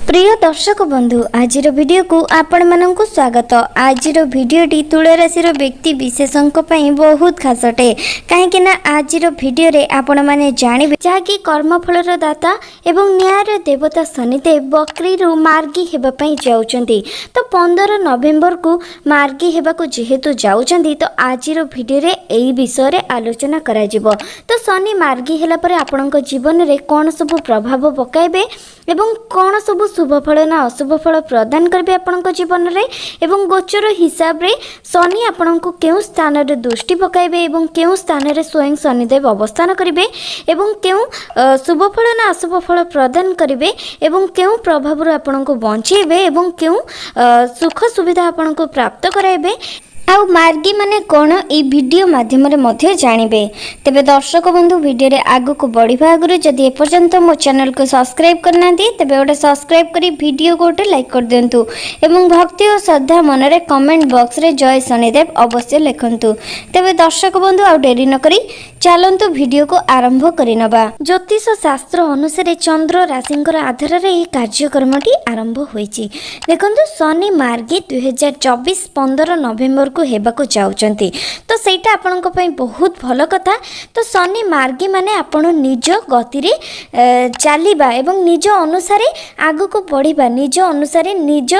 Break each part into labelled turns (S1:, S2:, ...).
S1: ପ୍ରିୟ ଦର୍ଶକ ବନ୍ଧୁ, ଆଜିର ଭିଡ଼ିଓକୁ ଆପଣମାନଙ୍କୁ ସ୍ୱାଗତ। ଆଜିର ଭିଡ଼ିଓଟି ତୁଳା ରାଶିର ବ୍ୟକ୍ତି ବିଶେଷଙ୍କ ପାଇଁ ବହୁତ ଖାସ ଅଟେ, କାହିଁକି ନା ଆଜିର ଭିଡ଼ିଓରେ ଆପଣମାନେ ଜାଣିବେ ଯାହାକି କର୍ମଫଳର ଦାତା ଏବଂ ନ୍ୟାୟର ଦେବତା ଶନିଦେବ ବକ୍ରିରୁ ମାର୍ଗୀ ହେବା ପାଇଁ ଯାଉଛନ୍ତି। ତ 15 ନଭେମ୍ବରକୁ ମାର୍ଗୀ ହେବାକୁ ଯେହେତୁ ଯାଉଛନ୍ତି, ତ ଆଜିର ଭିଡ଼ିଓରେ ଏଇ ବିଷୟରେ ଆଲୋଚନା କରାଯିବ। ତ ଶନି ମାର୍ଗୀ ହେଲା ପରେ ଆପଣଙ୍କ ଜୀବନରେ କ'ଣ ସବୁ ପ୍ରଭାବ ପକାଇବେ ଏବଂ କ'ଣ ସବୁ ଶୁଭ ଫଳ ନା ଅଶୁଭ ଫଳ ପ୍ରଦାନ କରିବେ ଆପଣଙ୍କ ଜୀବନରେ ଏବଂ ଗୋଚର ହିସାବରେ ଶନି ଆପଣଙ୍କୁ କେଉଁ ସ୍ଥାନରେ ଦୃଷ୍ଟି ପକାଇବେ ଏବଂ କେଉଁ ସ୍ଥାନରେ ସ୍ୱୟଂ ଶନିଦେବ ଅବସ୍ଥାନ କରିବେ ଏବଂ କେଉଁ ଶୁଭ ଫଳ ନା ଅଶୁଭ ଫଳ ପ୍ରଦାନ କରିବେ ଏବଂ କେଉଁ ପ୍ରଭାବରୁ ଆପଣଙ୍କୁ ବଞ୍ଚେଇବେ ଏବଂ କେଉଁ ସୁଖ ସୁବିଧା ଆପଣଙ୍କୁ ପ୍ରାପ୍ତ କରାଇବେ ଆଉ ମାର୍ଗୀ ମାନେ କ'ଣ, ଏଇ ଭିଡ଼ିଓ ମାଧ୍ୟମରେ ମଧ୍ୟ ଜାଣିବେ। ତେବେ ଦର୍ଶକ ବନ୍ଧୁ, ଭିଡ଼ିଓରେ ଆଗକୁ ବଢ଼ିବା ଆଗରୁ ଯଦି ଏପର୍ଯ୍ୟନ୍ତ ମୋ ଚ୍ୟାନେଲକୁ ସବସ୍କ୍ରାଇବ୍ କରିନାହାନ୍ତି, ତେବେ ଗୋଟେ ସବସ୍କ୍ରାଇବ୍ କରି ଭିଡ଼ିଓକୁ ଗୋଟେ ଲାଇକ୍ କରିଦିଅନ୍ତୁ ଏବଂ ଭକ୍ତି ଓ ଶ୍ରଦ୍ଧା ମନରେ କମେଣ୍ଟ ବକ୍ସରେ ଜୟ ଶନିଦେବ ଅବଶ୍ୟ ଲେଖନ୍ତୁ। ତେବେ ଦର୍ଶକ ବନ୍ଧୁ, ଆଉ ଡେରି ନକରି ଚାଲନ୍ତୁ ଭିଡ଼ିଓକୁ ଆରମ୍ଭ କରିନେବା। ଜ୍ୟୋତିଷ ଶାସ୍ତ୍ର ଅନୁସାରେ ଚନ୍ଦ୍ର ରାଶିଙ୍କର ଆଧାରରେ ଏହି କାର୍ଯ୍ୟକ୍ରମଟି ଆରମ୍ଭ ହୋଇଛି। ଦେଖନ୍ତୁ, ଶନି ମାର୍ଗୀ 2024 15 ନଭେମ୍ବରକୁ ହେବାକୁ ଯାଉଛନ୍ତି, ତ ସେଇଟା ଆପଣଙ୍କ ପାଇଁ ବହୁତ ଭଲ କଥା। ତ ଶନି ମାର୍ଗୀ ମାନେ ଆପଣ ନିଜ ଗତିରେ ଚାଲିବା ଏବଂ ନିଜ ଅନୁସାରେ ଆଗକୁ ବଢ଼ିବା, ନିଜ ଅନୁସାରେ ନିଜ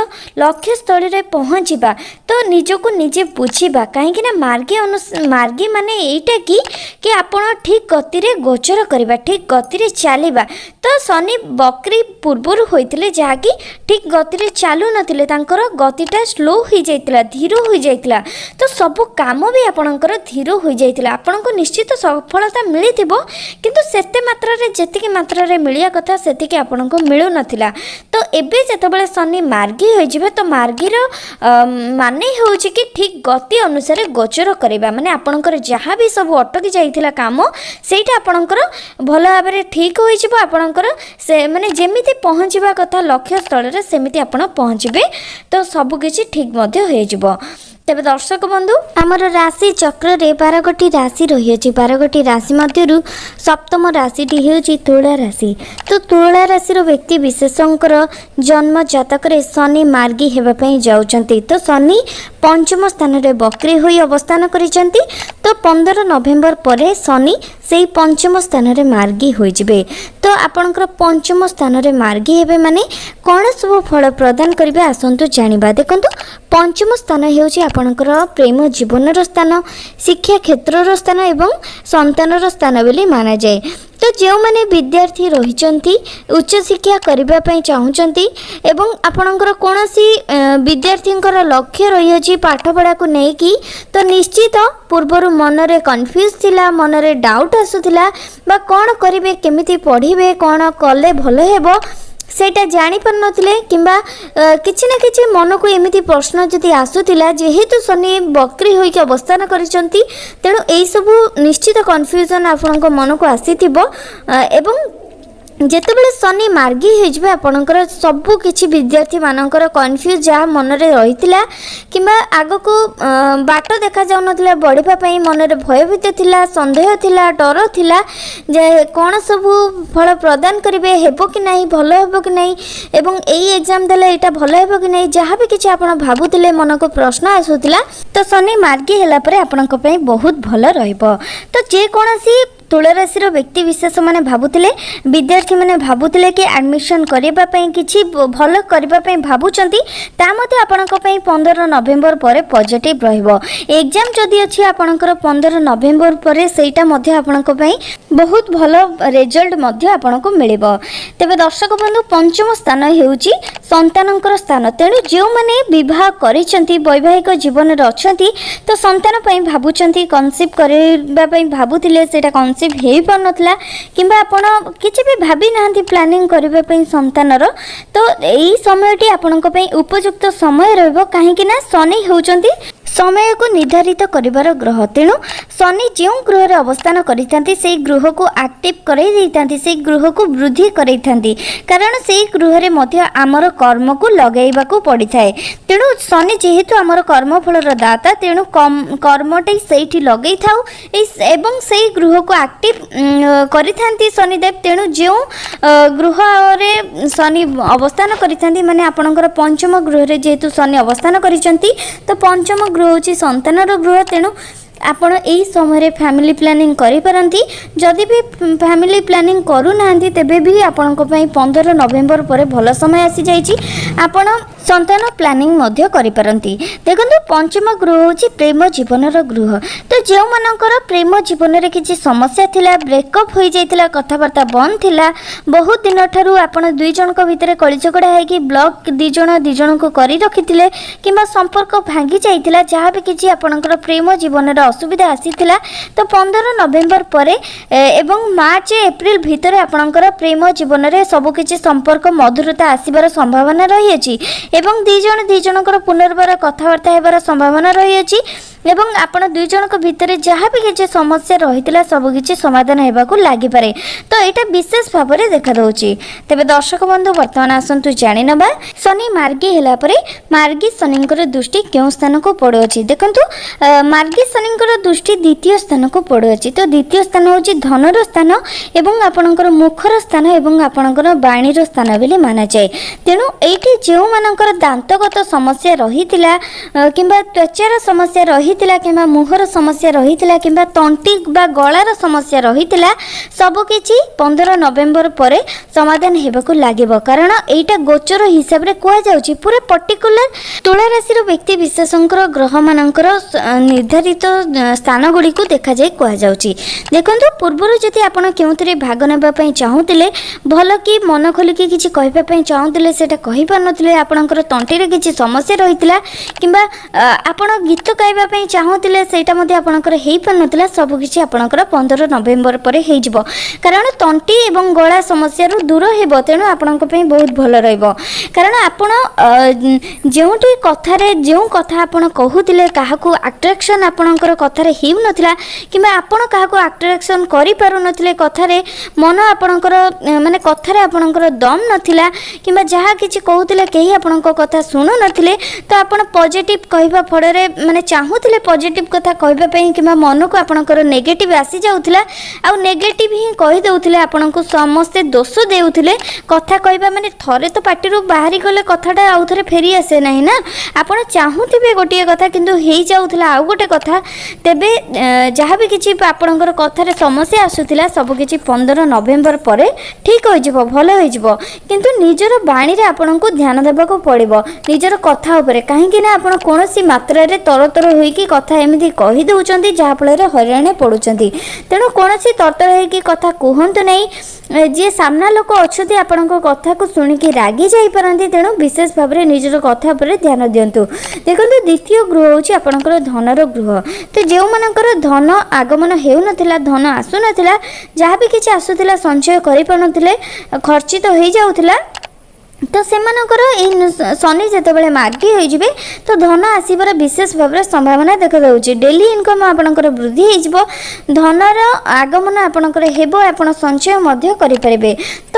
S1: ଲକ୍ଷ୍ୟସ୍ଥଳୀରେ ପହଞ୍ଚିବା, ତ ନିଜକୁ ନିଜେ ବୁଝିବା। କାହିଁକି ନା ମାର୍ଗୀ ମାନେ ଏଇଟା କି ଆପଣ ଠିକ୍ ଗତିରେ ଗୋଚର କରିବା, ଠିକ୍ ଗତିରେ ଚାଲିବା। ତ ଶନି ବକ୍ରି ପୂର୍ବରୁ ହୋଇଥିଲେ, ଯାହାକି ଠିକ୍ ଗତିରେ ଚାଲୁନଥିଲେ, ତାଙ୍କର ଗତିଟା ସ୍ଲୋ ହୋଇଯାଇଥିଲା, ଧୀର ହୋଇଯାଇଥିଲା। ତ ସବୁ କାମ ବି ଆପଣଙ୍କର ଧୀର ହୋଇଯାଇଥିଲା। ଆପଣଙ୍କୁ ନିଶ୍ଚିତ ସଫଳତା ମିଳିଥିବ, କିନ୍ତୁ ସେତେ ମାତ୍ରାରେ, ଯେତିକି ମାତ୍ରାରେ ମିଳିବା କଥା, ସେତିକି ଆପଣଙ୍କୁ ମିଳୁନଥିଲା। ତ ଏବେ ଯେତେବେଳେ ଶନି ମାର୍ଗୀ ହୋଇଯିବେ, ତ ମାର୍ଗୀର ମାନେ ହେଉଛି କି ଠିକ୍ ଗତି ଅନୁସାରେ ଗୋଚର କରିବା। ମାନେ ଆପଣଙ୍କର ଯାହା ବି ସବୁ ଅଟକି ଯାଇଥିଲା କାମ, ସେଇଟା ଆପଣଙ୍କର ଭଲ ଭାବରେ ଠିକ୍ ହୋଇଯିବ। ଆପଣଙ୍କର ସେ ମାନେ ଯେମିତି ପହଞ୍ଚିବା କଥା ଲକ୍ଷ୍ୟସ୍ଥଳରେ, ସେମିତି ଆପଣ ପହଞ୍ଚିବେ। ତ ସବୁକିଛି ଠିକ୍ ମଧ୍ୟ ହୋଇଯିବ। ତେବେ ଦର୍ଶକ ବନ୍ଧୁ, ଆମର ରାଶି ଚକ୍ରରେ 12 ଗୋଟି ରାଶି ରହିଅଛି। 12 ଗୋଟି ରାଶି ମଧ୍ୟରୁ ସପ୍ତମ ରାଶିଟି ହେଉଛି ତୁଳା ରାଶି। ତ ତୁଳା ରାଶିର ବ୍ୟକ୍ତି ବିଶେଷଙ୍କର ଜନ୍ମ ଜାତକରେ ଶନି ମାର୍ଗୀ ହେବା ପାଇଁ ଯାଉଛନ୍ତି। ତ ଶନି ପଞ୍ଚମ ସ୍ଥାନରେ ବକ୍ରି ହୋଇ ଅବସ୍ଥାନ କରିଛନ୍ତି। ତ 15 ନଭେମ୍ବର ପରେ ଶନି ସେଇ ପଞ୍ଚମ ସ୍ଥାନରେ ମାର୍ଗୀ ହୋଇଯିବେ। ତ ଆପଣଙ୍କର ପଞ୍ଚମ ସ୍ଥାନରେ ମାର୍ଗୀ ହେବେ ମାନେ କ'ଣ ସବୁ ଫଳ ପ୍ରଦାନ କରିବେ, ଆସନ୍ତୁ ଜାଣିବା। ଦେଖନ୍ତୁ, ପଞ୍ଚମ ସ୍ଥାନ ହେଉଛି ଆପଣଙ୍କର ପ୍ରେମ ଜୀବନର ସ୍ଥାନ, ଶିକ୍ଷା କ୍ଷେତ୍ରର ସ୍ଥାନ ଏବଂ ସନ୍ତାନର ସ୍ଥାନ ବୋଲି ମାନାଯାଏ। ତ ଯେଉଁମାନେ ବିଦ୍ୟାର୍ଥୀ ରହିଛନ୍ତି, ଉଚ୍ଚଶିକ୍ଷା କରିବା ପାଇଁ ଚାହୁଁଛନ୍ତି ଏବଂ ଆପଣଙ୍କର କୌଣସି ବିଦ୍ୟାର୍ଥୀଙ୍କର ଲକ୍ଷ୍ୟ ରହିଅଛି ପାଠପଢ଼ାକୁ ନେଇକି, ତ ନିଶ୍ଚିତ ପୂର୍ବରୁ ମନରେ କନଫ୍ୟୁଜ୍ ଥିଲା, ମନରେ ଡାଉଟ୍ ଆସୁଥିଲା ବା କ'ଣ କରିବେ, କେମିତି ପଢ଼ିବେ, କ'ଣ କଲେ ଭଲ ହେବ, ସେଇଟା ଜାଣିପାରୁନଥିଲେ କିମ୍ବା କିଛି ନା କିଛି ମନକୁ ଏମିତି ପ୍ରଶ୍ନ ଯଦି ଆସୁଥିଲା, ଯେହେତୁ ଶନି ବକ୍ରି ହୋଇକି ଅବସ୍ଥାନ କରିଛନ୍ତି, ତେଣୁ ଏଇସବୁ ନିଶ୍ଚିତ କନଫ୍ୟୁଜନ୍ ଆପଣଙ୍କ ମନକୁ ଆସିଥିବ। ଏବଂ ଯେତେବେଳେ ଶନି ମାର୍ଗୀ ହେଇଯିବେ, ଆପଣଙ୍କର ସବୁ କିଛି ବିଦ୍ୟାର୍ଥୀମାନଙ୍କର କନଫ୍ୟୁଜ୍ ଯାହା ମନରେ ରହିଥିଲା କିମ୍ବା ଆଗକୁ ବାଟ ଦେଖାଯାଉନଥିଲା ବଢ଼ିବା ପାଇଁ, ମନରେ ଭୟଭୀତ ଥିଲା, ସନ୍ଦେହ ଥିଲା, ଡର ଥିଲା ଯେ କ'ଣ ସବୁ ଫଳ ପ୍ରଦାନ କରିବେ, ହେବ କି ନାହିଁ, ଭଲ ହେବ କି ନାହିଁ ଏବଂ ଏଇ ଏକ୍ଜାମ୍ ଦେଲେ ଏଇଟା ଭଲ ହେବ କି ନାହିଁ, ଯାହା ବି କିଛି ଆପଣ ଭାବୁଥିଲେ, ମନକୁ ପ୍ରଶ୍ନ ଆସୁଥିଲା, ତ ଶନି ମାର୍ଗୀ ହେଲା ପରେ ଆପଣଙ୍କ ପାଇଁ ବହୁତ ଭଲ ରହିବ। ତ ଯେକୌଣସି ତୁଳା ରାଶିର ବ୍ୟକ୍ତି ବିଶେଷମାନେ ଭାବୁଥିଲେ, ବିଦ୍ୟାର୍ଥୀମାନେ ଭାବୁଥିଲେ କି ଆଡ଼ମିସନ୍ କରିବା ପାଇଁ, କିଛି ଭଲ କରିବା ପାଇଁ ଭାବୁଛନ୍ତି, ତା ମଧ୍ୟ ଆପଣଙ୍କ ପାଇଁ 15 ନଭେମ୍ବର ପରେ ପଜିଟିଭ୍ ରହିବ। ଏକ୍ଜାମ୍ ଯଦି ଅଛି ଆପଣଙ୍କର 15 ନଭେମ୍ବର ପରେ, ସେଇଟା ମଧ୍ୟ ଆପଣଙ୍କ ପାଇଁ ବହୁତ ଭଲ ରେଜଲ୍ଟ ମଧ୍ୟ ଆପଣଙ୍କୁ ମିଳିବ। ତେବେ ଦର୍ଶକ ବନ୍ଧୁ, ପଞ୍ଚମ ସ୍ଥାନ ହେଉଛି ସନ୍ତାନଙ୍କର ସ୍ଥାନ। ତେଣୁ ଯେଉଁମାନେ ବିବାହ କରିଛନ୍ତି, ବୈବାହିକ ଜୀବନରେ ଅଛନ୍ତି, ତ ସନ୍ତାନ ପାଇଁ ଭାବୁଛନ୍ତି, କନସିଭ୍ କରିବା ପାଇଁ ଭାବୁଥିଲେ, ସେଇଟା କନସିଭ୍ ହେଇପାରୁନଥିଲା କିମ୍ବା ଆପଣ କିଛି ବି ଭାବି ନାହାନ୍ତି ପ୍ଲାନିଂ କରିବା ପାଇଁ ସନ୍ତାନର, ତ ଏଇ ସମୟଟି ଆପଣଙ୍କ ପାଇଁ ଉପଯୁକ୍ତ ସମୟ ରହିବ। କାହିଁକି ନା ଶନି ହେଉଛନ୍ତି ସମୟକୁ ନିର୍ଦ୍ଧାରିତ କରିବାର ଗ୍ରହ। ତେଣୁ ଶନି ଯେଉଁ ଗୃହରେ ଅବସ୍ଥାନ କରିଥାନ୍ତି, ସେଇ ଗୃହକୁ ଆକ୍ଟିଭ୍ କରାଇ ଦେଇଥାନ୍ତି, ସେଇ ଗୃହକୁ ବୃଦ୍ଧି କରାଇଥାନ୍ତି, କାରଣ ସେଇ ଗୃହରେ ମଧ୍ୟ ଆମର କର୍ମକୁ ଲଗାଇବାକୁ ପଡ଼ିଥାଏ। ତେଣୁ ଶନି ଯେହେତୁ ଆମର କର୍ମଫଳର ଦାତା, ତେଣୁ କର୍ମଟି ସେଇଠି ଲଗେଇଥାଉ ଏଇ ଏବଂ ସେଇ ଗୃହକୁ ଆକ୍ଟିଭ କରିଥାନ୍ତି ଶନିଦେବ। ତେଣୁ ଯେଉଁ ଗୃହରେ ଶନି ଅବସ୍ଥାନ କରିଥାନ୍ତି, ମାନେ ଆପଣଙ୍କର ପଞ୍ଚମ ଗୃହରେ ଯେହେତୁ ଶନି ଅବସ୍ଥାନ କରିଛନ୍ତି, ତ ପଞ୍ଚମ ଗୃହ ହେଉଛି ସନ୍ତାନର ଗୃହ। ତେଣୁ ଆପଣ ଏଇ ସମୟରେ ଫ୍ୟାମିଲି ପ୍ଲାନିଂ କରିପାରନ୍ତି। ଯଦି ବି ଫ୍ୟାମିଲି ପ୍ଲାନିଂ କରୁନାହାନ୍ତି, ତେବେ ବି ଆପଣଙ୍କ ପାଇଁ 15 ନଭେମ୍ବର ପରେ ଭଲ ସମୟ ଆସିଯାଇଛି। ଆପଣ ସନ୍ତାନ ପ୍ଲାନିଂ ମଧ୍ୟ କରିପାରନ୍ତି। ଦେଖନ୍ତୁ, ପଞ୍ଚମ ଗୃହ ହେଉଛି ପ୍ରେମ ଜୀବନର ଗୃହ। ତ ଯେଉଁମାନଙ୍କର ପ୍ରେମ ଜୀବନରେ କିଛି ସମସ୍ୟା ଥିଲା, ବ୍ରେକଅପ୍ ହୋଇଯାଇଥିଲା, କଥାବାର୍ତ୍ତା ବନ୍ଦ ଥିଲା, ବହୁତ ଦିନଠାରୁ ଆପଣ ଦୁଇ ଜଣଙ୍କ ଭିତରେ କଳି ଝଗଡ଼ା ହେଇକି ବ୍ଲକ୍ ଦୁଇ ଜଣ ଦୁଇ ଜଣଙ୍କୁ କରି ରଖିଥିଲେ କିମ୍ବା ସମ୍ପର୍କ ଭାଙ୍ଗି ଯାଇଥିଲା, ଯାହା ବି କିଛି ଆପଣଙ୍କର ପ୍ରେମ ଜୀବନରେ ଅସୁବିଧା ଆସିଥିଲା, ତ 15 ନଭେମ୍ବର ପରେ ଏବଂ ମାର୍ଚ୍ଚ ଏପ୍ରିଲ ଭିତରେ ଆପଣଙ୍କର ପ୍ରେମ ଜୀବନରେ ସବୁକିଛି ସମ୍ପର୍କ ମଧୁରତା ଆସିବାର ସମ୍ଭାବନା ରହିଅଛି ଏବଂ ଦୁଇ ଜଣ ଦୁଇ ଜଣଙ୍କର ପୁନର୍ବାର କଥାବାର୍ତ୍ତା ହେବାର ସମ୍ଭାବନା ରହିଅଛି ଏବଂ ଆପଣ ଦୁଇ ଜଣଙ୍କ ଭିତରେ ଯାହା ବି କିଛି ସମସ୍ୟା ରହିଥିଲା, ସବୁକିଛି ସମାଧାନ ହେବାକୁ ଲାଗିପାରେ। ତ ଏଇଟା ବିଶେଷ ଭାବରେ ଦେଖାଦେଉଛି। ତେବେ ଦର୍ଶକ ବନ୍ଧୁ, ବର୍ତ୍ତମାନ ଆସନ୍ତୁ ଜାଣିନେବା ଶନି ମାର୍ଗୀ ହେଲା ପରେ ମାର୍ଗୀ ଶନିଙ୍କର ଦୃଷ୍ଟି କେଉଁ ସ୍ଥାନକୁ ପଡ଼ୁଅଛି। ଦେଖନ୍ତୁ, ମାର୍ଗୀ ଶନିଙ୍କର ଦୃଷ୍ଟି ଦ୍ୱିତୀୟ ସ୍ଥାନକୁ ପଡ଼ୁଅଛି। ତ ଦ୍ୱିତୀୟ ସ୍ଥାନ ହେଉଛି ଧନର ସ୍ଥାନ ଏବଂ ଆପଣଙ୍କର ମୁଖର ସ୍ଥାନ ଏବଂ ଆପଣଙ୍କର ବାଣୀର ସ୍ଥାନ ବୋଲି ମାନାଯାଏ। ତେଣୁ ଏଇଠି ଯେଉଁମାନଙ୍କର ଦାନ୍ତଗତ ସମସ୍ୟା ରହିଥିଲା କିମ୍ବା ତ୍ୱଚାର ସମସ୍ୟା ରହିଥିଲା କିମ୍ବା ମୁହଁର ସମସ୍ୟା ରହିଥିଲା କିମ୍ବା ତଣ୍ଟି ବା ଗଳାର ସମସ୍ୟା ରହିଥିଲା, ସବୁକିଛି 15 ନଭେମ୍ବର ପରେ ସମାଧାନ ହେବାକୁ ଲାଗିବ। କାରଣ ଏଇଟା ଗୋଚର ହିସାବରେ କୁହାଯାଉଛି। ପୁରା ପର୍ଟିକୁଲାର ତୁଳା ରାଶିର ବ୍ୟକ୍ତି ବିଶେଷଙ୍କର ଗ୍ରହମାନଙ୍କର ନିର୍ଦ୍ଧାରିତ ସ୍ଥାନ ଗୁଡ଼ିକୁ ଦେଖାଯାଇ କୁହାଯାଉଛି। ଦେଖନ୍ତୁ, ପୂର୍ବରୁ ଯଦି ଆପଣ କେଉଁଥିରେ ଭାଗ ନେବା ପାଇଁ ଚାହୁଁଥିଲେ, ଭଲ କି ମନ ଖୋଲିକି କିଛି କହିବା ପାଇଁ ଚାହୁଁଥିଲେ, ସେଇଟା କହିପାରୁନଥିଲେ, ଆପଣଙ୍କର ତଣ୍ଟିରେ କିଛି ସମସ୍ୟା ରହିଥିଲା କିମ୍ବା ଆପଣ ଗୀତ ଗାଇବା ପାଇଁ ଚାହୁଁଥିଲେ, ସେଇଟା ମଧ୍ୟ ଆପଣଙ୍କର ହେଇପାରୁନଥିଲା, ସବୁକିଛି ଆପଣଙ୍କର 15 ନଭେମ୍ବର ପରେ ହେଇଯିବ। କାରଣ ତଣ୍ଟି ଏବଂ ଗଳା ସମସ୍ୟାରୁ ଦୂର ହେବ। ତେଣୁ ଆପଣଙ୍କ ପାଇଁ ବହୁତ ଭଲ ରହିବ। କାରଣ ଆପଣ ଯେଉଁଠି କଥାରେ, ଯେଉଁ କଥା ଆପଣ କହୁଥିଲେ, କାହାକୁ ଆଟ୍ରାକ୍ସନ୍ ଆପଣଙ୍କର କଥାରେ ହେଉନଥିଲା କିମ୍ବା ଆପଣ କାହାକୁ ଆଟ୍ରାକ୍ସନ୍ କରିପାରୁନଥିଲେ କଥାରେ, ମନ ଆପଣଙ୍କର ମାନେ କଥାରେ ଆପଣଙ୍କର ଦମ୍ ନଥିଲା କିମ୍ବା ଯାହା କିଛି କହୁଥିଲେ କେହି ଆପଣଙ୍କ କଥା ଶୁଣୁନଥିଲେ, ତ ଆପଣ ପଜିଟିଭ୍ କହିବା ଫଳରେ, ମାନେ ଚାହୁଁଥିଲେ ପଜିଟିଭ୍ କଥା କହିବା ପାଇଁ କିମ୍ବା ମନକୁ ଆପଣଙ୍କର ନେଗେଟିଭ୍ ଆସିଯାଉଥିଲା ଆଉ ନେଗେଟିଭ୍ ହିଁ କହିଦେଉଥିଲେ, ଆପଣଙ୍କୁ ସମସ୍ତେ ଦୋଷ ଦେଉଥିଲେ। କଥା କହିବା ମାନେ ଥରେ ତ ପାଟିରୁ ବାହାରି ଗଲେ କଥାଟା ଆଉ ଥରେ ଫେରି ଆସେ ନାହିଁ ନା। ଆପଣ ଚାହୁଁଥିବେ ଗୋଟିଏ କଥା, କିନ୍ତୁ ହେଇଯାଉଥିଲା ଆଉ ଗୋଟେ କଥା। ତେବେ ଯାହା ବି କିଛି ଆପଣଙ୍କର କଥାରେ ସମସ୍ୟା ଆସୁଥିଲା, ସବୁକିଛି 15 ନଭେମ୍ବର ପରେ ଠିକ୍ ହୋଇଯିବ, ଭଲ ହୋଇଯିବ। କିନ୍ତୁ ନିଜର ବାଣୀରେ ଆପଣଙ୍କୁ ଧ୍ୟାନ ଦେବାକୁ ପଡ଼ିବ, ନିଜର କଥା ଉପରେ। କାହିଁକି ନା ଆପଣ କୌଣସି ମାତ୍ରାରେ ତରତର ହୋଇକି କଥା ଏମିତି କହିଦେଉଛନ୍ତି, ଯାହାଫଳରେ ହଇରାଣ ପଡ଼ୁଛନ୍ତି। ତେଣୁ କୌଣସି ତରତର ହେଇକି କଥା କୁହନ୍ତୁ ନାହିଁ। ଯିଏ ସାମ୍ନା ଲୋକ ଅଛନ୍ତି, ଆପଣଙ୍କ କଥାକୁ ଶୁଣିକି ରାଗି ଯାଇପାରନ୍ତି। ତେଣୁ ବିଶେଷ ଭାବରେ ନିଜର କଥା ଉପରେ ଧ୍ୟାନ ଦିଅନ୍ତୁ। ଦେଖନ୍ତୁ, ଦ୍ୱିତୀୟ ଗୃହ ହେଉଛି ଆପଣଙ୍କର ଧନର ଗୃହ। ତ ଯେଉଁମାନଙ୍କର ଧନ ଆଗମନ ହେଉନଥିଲା, ଧନ ଆସୁନଥିଲା, ଯାହା ବି କିଛି ଆସୁଥିଲା ସଞ୍ଚୟ କରିପାରୁନଥିଲେ, ଖର୍ଚ୍ଚିତ ହେଇଯାଉଥିଲା, ତ ସେମାନଙ୍କର ଏଇ ଶନି ଯେତେବେଳେ ମାର୍ଗୀ ହୋଇଯିବେ, ତ ଧନ ଆସିବାର ବିଶେଷ ଭାବରେ ସମ୍ଭାବନା ଦେଖାଯାଉଛି। ଡେଲି ଇନକମ୍ ଆପଣଙ୍କର ବୃଦ୍ଧି ହେଇଯିବ, ଧନର ଆଗମନ ଆପଣଙ୍କର ହେବ, ଆପଣ ସଞ୍ଚୟ ମଧ୍ୟ କରିପାରିବେ। ତ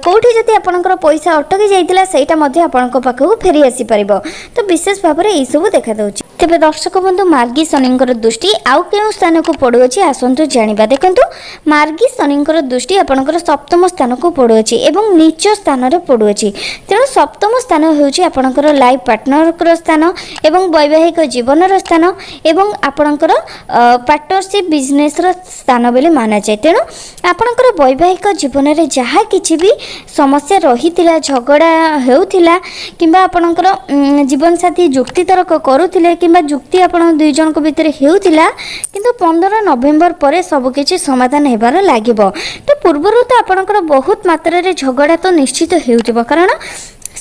S1: କେଉଁଠି ଯଦି ଆପଣଙ୍କର ପଇସା ଅଟକି ଯାଇଥିଲା, ସେଇଟା ମଧ୍ୟ ଆପଣଙ୍କ ପାଖକୁ ଫେରି ଆସିପାରିବ। ତ ବିଶେଷ ଭାବରେ ଏଇସବୁ ଦେଖାଦେଉଛି। ତେବେ ଦର୍ଶକ ବନ୍ଧୁ, ମାର୍ଗୀ ଶନିଙ୍କର ଦୃଷ୍ଟି ଆଉ କେଉଁ ସ୍ଥାନକୁ ପଡ଼ୁଅଛି, ଆସନ୍ତୁ ଜାଣିବା। ଦେଖନ୍ତୁ, ମାର୍ଗୀ ଶନିଙ୍କର ଦୃଷ୍ଟି ଆପଣଙ୍କର ସପ୍ତମ ସ୍ଥାନକୁ ପଡ଼ୁଅଛି ଏବଂ ନୀଚ ସ୍ଥାନରେ ପଡ଼ୁଅଛି। ତେଣୁ ସପ୍ତମ ସ୍ଥାନ ହେଉଛି ଆପଣଙ୍କର ଲାଇଫ୍ ପାର୍ଟନରଙ୍କର ସ୍ଥାନ ଏବଂ ବୈବାହିକ ଜୀବନର ସ୍ଥାନ ଏବଂ ଆପଣଙ୍କର ପାର୍ଟନରସିପ୍ ବିଜନେସ୍ର ସ୍ଥାନ ବୋଲି ମାନାଯାଏ। ତେଣୁ ଆପଣଙ୍କର ବୈବାହିକ ଜୀବନରେ ଯାହା କିଛି ବି ସମସ୍ୟା ରହିଥିଲା, ଝଗଡ଼ା ହେଉଥିଲା କିମ୍ବା ଆପଣଙ୍କର ଜୀବନସାଥୀ ଯୁକ୍ତିତର୍କ କରୁଥିଲେ କିମ୍ବା ଯୁକ୍ତି ଆପଣ ଦୁଇ ଜଣଙ୍କ ଭିତରେ ହେଉଥିଲା, କିନ୍ତୁ 15 ନଭେମ୍ବର ପରେ ସବୁକିଛି ସମାଧାନ ହେବାର ଲାଗିବ। ତ ପୂର୍ବରୁ ତ ଆପଣଙ୍କର ବହୁତ ମାତ୍ରାରେ ଝଗଡ଼ା ତ ନିଶ୍ଚିତ ହେଉଥିବ, କାରଣ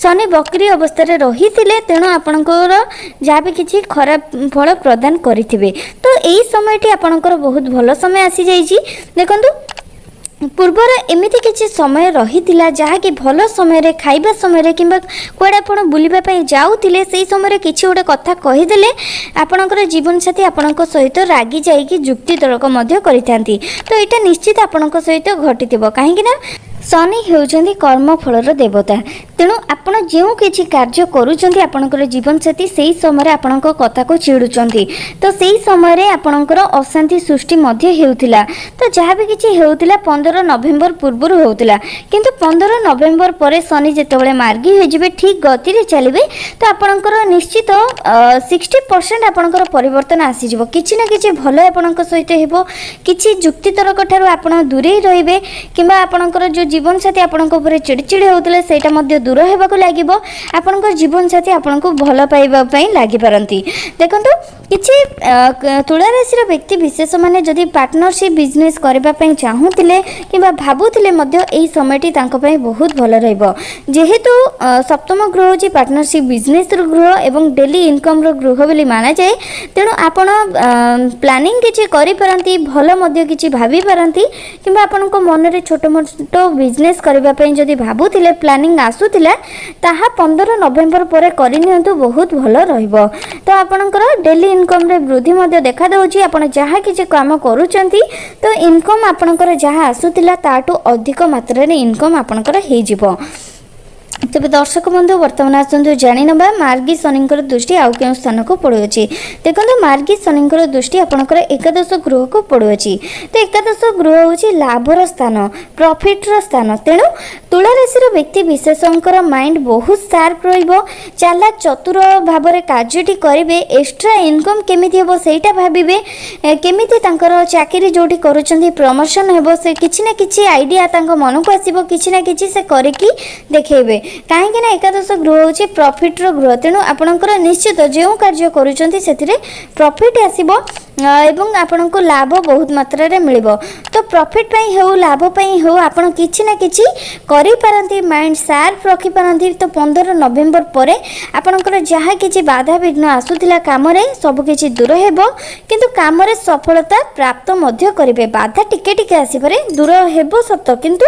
S1: ଶନି ବକ୍ରି ଅବସ୍ଥାରେ ରହିଥିଲେ। ତେଣୁ ଆପଣଙ୍କର ଯାହା ବି କିଛି ଖରାପ ଫଳ ପ୍ରଦାନ କରିଥିବେ। ତ ଏଇ ସମୟଟି ଆପଣଙ୍କର ବହୁତ ଭଲ ସମୟ ଆସିଯାଇଛି। ଦେଖନ୍ତୁ, ପୂର୍ବର ଏମିତି କିଛି ସମୟ ରହିଥିଲା, ଯାହାକି ଭଲ ସମୟରେ, ଖାଇବା ସମୟରେ କିମ୍ବା କୁଆଡ଼େ ଆପଣ ବୁଲିବା ପାଇଁ ଯାଉଥିଲେ, ସେଇ ସମୟରେ କିଛି ଗୋଟେ କଥା କହିଦେଲେ ଆପଣଙ୍କର ଜୀବନସାଥୀ ଆପଣଙ୍କ ସହିତ ରାଗି ଯାଇକି ଯୁକ୍ତିତର୍କ ମଧ୍ୟ କରିଥାନ୍ତି। ତ ଏଇଟା ନିଶ୍ଚିତ ଆପଣଙ୍କ ସହିତ ଘଟିଥିବ, କାହିଁକି ନା ଶନି ହେଉଛନ୍ତି କର୍ମଫଳର ଦେବତା। ତେଣୁ ଆପଣ ଯେଉଁ କିଛି କାର୍ଯ୍ୟ କରୁଛନ୍ତି, ଆପଣଙ୍କର ଜୀବନସାଥୀ ସେଇ ସମୟରେ ଆପଣଙ୍କ କଥାକୁ ଚିଡ଼ୁଛନ୍ତି। ତ ସେଇ ସମୟରେ ଆପଣଙ୍କର ଅଶାନ୍ତି ସୃଷ୍ଟି ମଧ୍ୟ ହେଉଥିଲା। ତ ଯାହା ବି କିଛି ହେଉଥିଲା, 15 ନଭେମ୍ବର ପୂର୍ବରୁ ହେଉଥିଲା। କିନ୍ତୁ 15 ନଭେମ୍ବର ପରେ ଶନି ଯେତେବେଳେ ମାର୍ଗୀ ହୋଇଯିବେ, ଠିକ୍ ଗତିରେ ଚାଲିବେ, ତ ଆପଣଙ୍କର ନିଶ୍ଚିତ 60% ଆପଣଙ୍କର ପରିବର୍ତ୍ତନ ଆସିଯିବ। କିଛି ନା କିଛି ଭଲ ଆପଣଙ୍କ ସହିତ ହେବ। କିଛି ଯୁକ୍ତିତର୍କ ଠାରୁ ଆପଣ ଦୂରେଇ ରହିବେ କିମ୍ବା ଆପଣଙ୍କର ଯେଉଁ ଜୀବନସାଥୀ ଆପଣଙ୍କ ଉପରେ ଚିଡ଼ିଚିଡ଼ି ହେଉଥିଲେ, ସେଇଟା ମଧ୍ୟ ଦୂର ହେବାକୁ ଲାଗିବ। ଆପଣଙ୍କ ଜୀବନସାଥୀ ଆପଣଙ୍କୁ ଭଲ ପାଇବା ପାଇଁ ଲାଗିପାରନ୍ତି। ଦେଖନ୍ତୁ, କିଛି ତୁଳା ରାଶିର ବ୍ୟକ୍ତି ବିଶେଷମାନେ ଯଦି ପାର୍ଟନରସିପ୍ ବିଜନେସ୍ କରିବା ପାଇଁ ଚାହୁଁଥିଲେ କିମ୍ବା ଭାବୁଥିଲେ ମଧ୍ୟ, ଏହି ସମୟଟି ତାଙ୍କ ପାଇଁ ବହୁତ ଭଲ ରହିବ। ଯେହେତୁ ସପ୍ତମ ଗୃହ ହେଉଛି ପାର୍ଟନରସିପ୍ ବିଜନେସ୍ର ଗୃହ ଏବଂ ଡେଲି ଇନକମ୍ର ଗୃହ ବୋଲି ମାନାଯାଏ, ତେଣୁ ଆପଣ ପ୍ଲାନିଂ କିଛି କରିପାରନ୍ତି, ଭଲ ମଧ୍ୟ କିଛି ଭାବିପାରନ୍ତି। କିମ୍ବା ଆପଣଙ୍କ ମନରେ ଛୋଟ ମୋଟ ବିଜନେସ୍ କରିବା ପାଇଁ ଯଦି ଭାବୁଥିଲେ, ପ୍ଲାନିଂ ଆସୁଥିଲା, ତାହା 15 ନଭେମ୍ବର ପରେ କରିନିଅନ୍ତୁ, ବହୁତ ଭଲ ରହିବ। ତ ଆପଣଙ୍କର ଡେଲି ଇନକମ୍ରେ ବୃଦ୍ଧି ମଧ୍ୟ ଦେଖାଦେଉଛି। ଆପଣ ଯାହା କିଛି କାମ କରୁଛନ୍ତି, ତ ଇନକମ୍ ଆପଣଙ୍କର ଯାହା ଆସୁଥିଲା, ତାଠୁ ଅଧିକ ମାତ୍ରାରେ ଇନକମ୍ ଆପଣଙ୍କର ହେଇଯିବ। ତେବେ ଦର୍ଶକ ବନ୍ଧୁ, ବର୍ତ୍ତମାନ ଆସନ୍ତୁ ଜାଣିନେବା ମାର୍ଗୀ ଶନିଙ୍କର ଦୃଷ୍ଟି ଆଉ କେଉଁ ସ୍ଥାନକୁ ପଡ଼ୁଅଛି। ଦେଖନ୍ତୁ, ମାର୍ଗୀ ଶନିଙ୍କର ଦୃଷ୍ଟି ଆପଣଙ୍କର ଏକାଦଶ ଗୃହକୁ ପଡ଼ୁଅଛି। ତ ଏକାଦଶ ଗୃହ ହେଉଛି ଲାଭର ସ୍ଥାନ, ପ୍ରଫିଟ୍ର ସ୍ଥାନ। ତେଣୁ ତୁଳା ରାଶିର ବ୍ୟକ୍ତି ବିଶେଷଙ୍କର ମାଇଣ୍ଡ ବହୁତ ସାର୍ପ ରହିବ। ଚାଲାକ ଚତୁର ଭାବରେ କାର୍ଯ୍ୟଟି କରିବେ। ଏକ୍ସଟ୍ରା ଇନକମ୍ କେମିତି ହେବ, ସେଇଟା ଭାବିବେ। କେମିତି ତାଙ୍କର ଚାକିରି ଯେଉଁଠି କରୁଛନ୍ତି ପ୍ରମୋସନ୍ ହେବ, ସେ କିଛି ନା କିଛି ଆଇଡ଼ିଆ ତାଙ୍କ ମନକୁ ଆସିବ, କିଛି ନା କିଛି ସେ କରିକି ଦେଖେଇବେ। କାହିଁକି ନା ଏକାଦଶ ଗୃହ ହେଉଛି ପ୍ରଫିଟ୍ର ଗୃହ। ତେଣୁ ଆପଣଙ୍କର ନିଶ୍ଚିତ ଯେଉଁ କାର୍ଯ୍ୟ କରୁଛନ୍ତି, ସେଥିରେ ପ୍ରଫିଟ୍ ଆସିବ ଏବଂ ଆପଣଙ୍କୁ ଲାଭ ବହୁତ ମାତ୍ରାରେ ମିଳିବ। ତ ପ୍ରଫିଟ୍ ପାଇଁ ହେଉ, ଲାଭ ପାଇଁ ହେଉ, ଆପଣ କିଛି ନା କିଛି କରିପାରନ୍ତି, ମାଇଣ୍ଡ ସାର୍ପ ରଖିପାରନ୍ତି। ତ 15 ନଭେମ୍ବର ପରେ ଆପଣଙ୍କର ଯାହା କିଛି ବାଧାବିଘ୍ନ ଆସୁଥିଲା କାମରେ, ସବୁକିଛି ଦୂର ହେବ। କିନ୍ତୁ କାମରେ ସଫଳତା ପ୍ରାପ୍ତ ମଧ୍ୟ କରିବେ। ବାଧା ଟିକେ ଟିକେ ଆସିପାରେ, ଦୂର ହେବ ସତ, କିନ୍ତୁ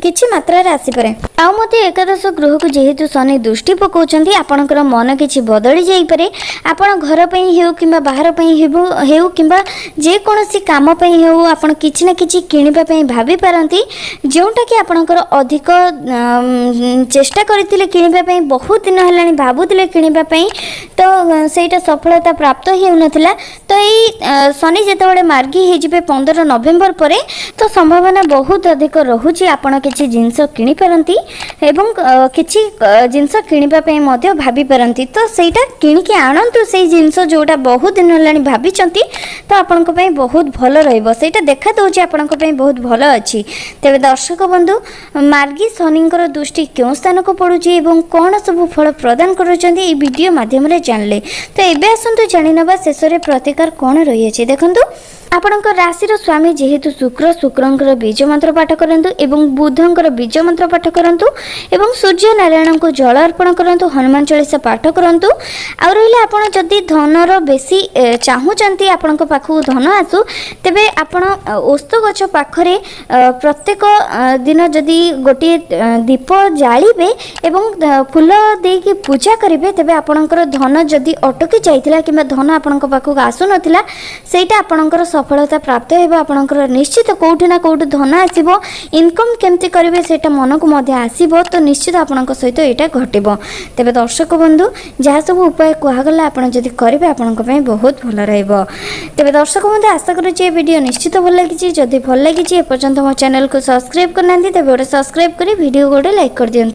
S1: କିଛି ମାତ୍ରାରେ ଆସିପାରେ। ଆଉ ମଧ୍ୟ ଏକାଦଶ ଗୃହକୁ ଯେହେତୁ ଶନି ଦୃଷ୍ଟି ପକାଉଛନ୍ତି, ଆପଣଙ୍କର ମନ କିଛି ବଦଳି ଯାଇପାରେ। ଆପଣ ଘର ପାଇଁ ହେଉ କିମ୍ବା ବାହାର ପାଇଁ ହେଉ କିମ୍ବା ଯେକୌଣସି କାମ ପାଇଁ ହେଉ, ଆପଣ କିଛି ନା କିଛି କିଣିବା ପାଇଁ ଭାବିପାରନ୍ତି, ଯେଉଁଟାକି ଆପଣଙ୍କର ଅଧିକ ଚେଷ୍ଟା କରିଥିଲେ କିଣିବା ପାଇଁ, ବହୁତ ଦିନ ହେଲାଣି ଭାବୁଥିଲେ କିଣିବା ପାଇଁ, ତ ସେଇଟା ସଫଳତା ପ୍ରାପ୍ତ ହେଉନଥିଲା। ତ ଏଇ ଶନି ଯେତେବେଳେ ମାର୍ଗୀ ହେଇଯିବେ 15 ନଭେମ୍ବର ପରେ, ତ ସମ୍ଭାବନା ବହୁତ ଅଧିକ ରହୁଛି, ଆପଣ କିଛି ଜିନିଷ କିଣିପାରନ୍ତି ଏବଂ କିଛି ଜିନିଷ କିଣିବା ପାଇଁ ମଧ୍ୟ ଭାବିପାରନ୍ତି। ତ ସେଇଟା କିଣିକି ଆଣନ୍ତୁ, ସେଇ ଜିନିଷ ଯେଉଁଟା ବହୁତ ଦିନ ହେଲାଣି ଭାବିଛନ୍ତି, ତ ଆପଣଙ୍କ ପାଇଁ ବହୁତ ଭଲ ରହିବ। ସେଇଟା ଦେଖା ଦେଉଛି ଆପଣଙ୍କ ପାଇଁ ବହୁତ ଭଲ ଅଛି। ତେବେ ଦର୍ଶକ ବନ୍ଧୁ, ମାର୍ଗୀ ଶନିଙ୍କର ଦୃଷ୍ଟି କେଉଁ ସ୍ଥାନକୁ ପଡ଼ୁଛି ଏବଂ କ'ଣ ସବୁ ଫଳ ପ୍ରଦାନ କରୁଛନ୍ତି, ଏହି ଭିଡ଼ିଓ ମାଧ୍ୟମରେ ଜାଣିଲେ। ତ ଏବେ ଆସନ୍ତୁ ଜାଣିନେବା ଶେଷରେ ପ୍ରତିକାର କ'ଣ ରହିଅଛି। ଦେଖନ୍ତୁ, ଆପଣଙ୍କ ରାଶିର ସ୍ୱାମୀ ଯେହେତୁ ଶୁକ୍ର, ଶୁକ୍ରଙ୍କର ବୀଜ ମନ୍ତ୍ର ପାଠ କରନ୍ତୁ ଏବଂ ବୁଧଙ୍କର ବୀଜ ମନ୍ତ୍ର ପାଠ କରନ୍ତୁ ଏବଂ ସୂର୍ଯ୍ୟ ନାରାୟଣଙ୍କୁ ଜଳ ଅର୍ପଣ କରନ୍ତୁ, ହନୁମାନ ଚାଳିଶା ପାଠ କରନ୍ତୁ। ଆଉ ରହିଲା, ଆପଣ ଯଦି ଧନର ବେଶୀ ଚାହୁଁଛନ୍ତି, ଆପଣଙ୍କ ପାଖକୁ ଧନ ଆସୁ, ତେବେ ଆପଣ ଓସ୍ତ ଗଛ ପାଖରେ ପ୍ରତ୍ୟେକ ଦିନ ଯଦି ଗୋଟିଏ ଦୀପ ଜାଳିବେ ଏବଂ ଫୁଲ ଦେଇକି ପୂଜା କରିବେ, ତେବେ ଆପଣଙ୍କର ଧନ ଯଦି ଅଟକି ଯାଇଥିଲା କିମ୍ବା ଧନ ଆପଣଙ୍କ ପାଖକୁ ଆସୁନଥିଲା, ସେଇଟା ଆପଣଙ୍କର ସଫଳତା ପ୍ରାପ୍ତ ହେବ। ଆପଣଙ୍କର ନିଶ୍ଚିତ କେଉଁଠି ନା କେଉଁଠି ଧନ ଆସିବ। ଇନକମ୍ କେମିତି କରିବେ, ସେଇଟା ମନକୁ ମଧ୍ୟ ଆସିବ। ତ ନିଶ୍ଚିତ ଆପଣଙ୍କ ସହିତ ଏଇଟା ଘଟିବ। ତେବେ ଦର୍ଶକ ବନ୍ଧୁ, ଯାହା ସବୁ ଉପାୟ କୁହାଗଲା, ଆପଣ ଯଦି କରିବେ, ଆପଣଙ୍କ ପାଇଁ ବହୁତ ଭଲ ରହିବ। ତେବେ ଦର୍ଶକ ବନ୍ଧୁ, ଆଶା କରୁଛି ଏ ଭିଡ଼ିଓ ନିଶ୍ଚିତ ଭଲ ଲାଗିଛି। ଯଦି ଭଲ ଲାଗିଛି, ଏପର୍ଯ୍ୟନ୍ତ ମୋ ଚ୍ୟାନେଲକୁ ସବସ୍କ୍ରାଇବ୍ କରିନାହାନ୍ତି, ତେବେ ଗୋଟେ ସବସ୍କ୍ରାଇବ୍ କରି ଭିଡ଼ିଓ ଗୋଟେ ଲାଇକ୍ କରିଦିଅନ୍ତୁ।